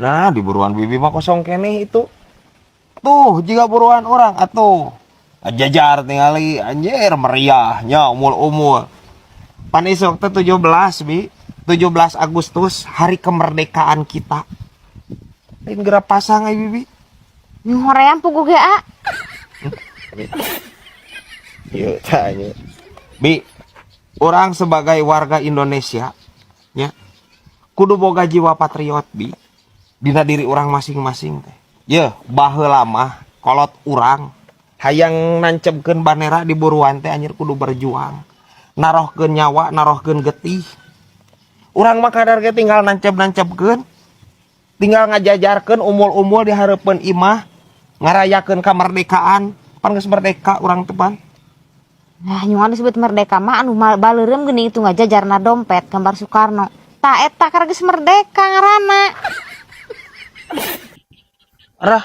Nah, di buruan bibi mah kosong keneh itu. Tuh, jiga buruan urang atuh. Jajar tingali, anjir, meriahnya umul-umul. Pan isuk teh 17, Bi. 17 Agustus, hari kemerdekaan kita. Lain geura pasang ai, Bibi. Hoream puguh ge, A. Iya, tanya. Bi, urang sebagai warga Indonesia, ya, kudu boga jiwa patriot, Bi. Dina diri urang masing-masing teh. Ye, baheula mah kolot urang hayang nancebkeun bandera di buruan teh, anjir, kudu berjuang. Narohkeun nyawa, narohkeun getih. Urang mah kadar ge tinggal nanceb-nancebkeun. Tinggal ngajajarkeun umul-umul di hareupeun imah, ngarayakeun kemerdekaan. Pan geus merdeka urang teh pan. Nah, nyuan disebut merdeka mah anu baleureum geuning itu ngajajarna dompet gambar Soekarno. Tah, eta karena geus merdeka ngaranna. Arah,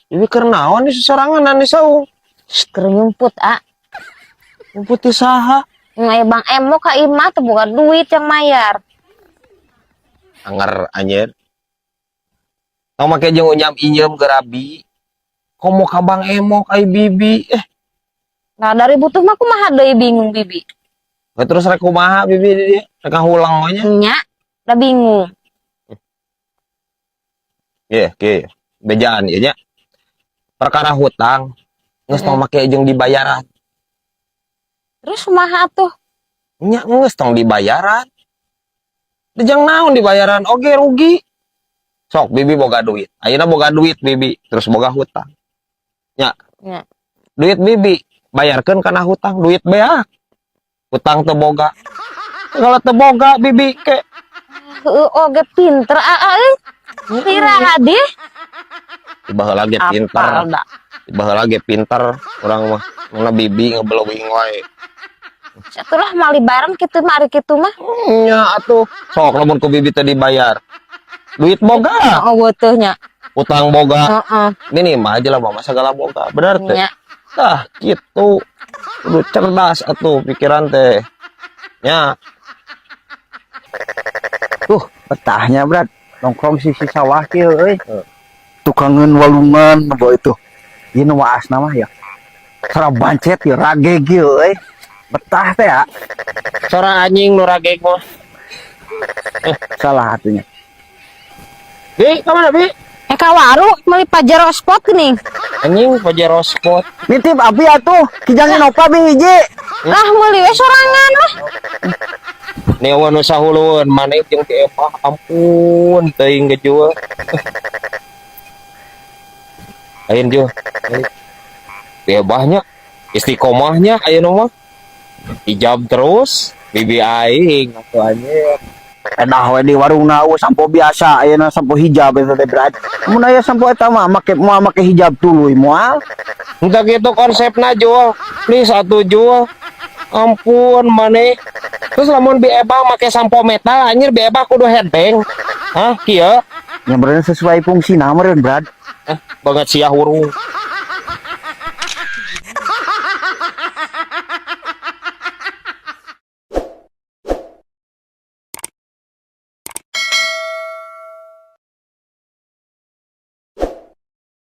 ini keur naon di sorangan di saung? Keur nyumput, A. Nyumput ti saha? Aya Bang Emo ka imah teu boga duit yang mayar. Anger, anjir. Tong make jeung unyam injem geura, Bi. Komo ka Bang Emo ai Bibi. Eh, Nah, dari butuh mah kumaha deui, bingung Bibi. Nah, terus rek kumaha Bibi di dieu? Rek ngahulang we nya? Nya, udah bingung. Ye, oke. Bejaan ieu nya. Perkara hutang geus tong make jeung dibayaran. Terus kumaha tuh? Nya geus tong dibayaran. Jang naon dibayaran oge rugi. Sok Bibi boga duit. Ayeuna boga duit Bibi, terus boga hutang. Nya. Nya. Duit Bibi bayarkeun kana hutang, duit beak. Hutang teu boga. Kalau teu boga Bibi ke Heeh, oge pinter, aa euy. Iraha di? Baheula ge pinter. Apal da. Baheula ge pinter urang mah. Mana Bibi ngebelewing wae. Atulah mali bareng kitu mah, ari kitu mah. Nya atuh. Sok lamun ku Bibi teh dibayar. Duit boga, Oh, teu nya. Utang boga. Heeh. Minimal aja lah mama segala boga. Bener teh? Nya. Tah, gitu. Kudu cerdas atuh pikiran teh. Ya, Betahnya, Brad, nongkrong sisi sawah kieu euy. Tukangan walungan boh itu. Ieu nu waasna mah ya. Sora bancet ya rageg kieu euy. Betah teh ya. Sora anjing nu rageg mah. Salah atunya. Bi, ka mana, Bi? Eh, ka warung meuli Pajero Sport geuning. Anjing, Pajero Sport. Nitip abi atuh, Kijang Innova bi hiji. Lah, meuli we sorangan lah. Nih nu sahulueun maneh jeung ti Epah, ampun teuing ge jual. Lain jual. Ti Ebahnya istiqomahnya ayeuna mah. Ijab terus bibi aing atuh, anjir. Edah we di warungna eueuh sampo biasa, ayeuna sampo hijab eta teh, Brad. Mun aya sampo eta mah make moal make hijab tuluy moal. Entah gitu konsepna, jual. Please atuh, jual. Ampun maneh. Terus lamun bi Ebah make sampo metal, anjir, bi Ebah kudu headbang. Hah, kieu? Yang bener sesuai fungsi meureun, Brad. Eh, banget sia hurung.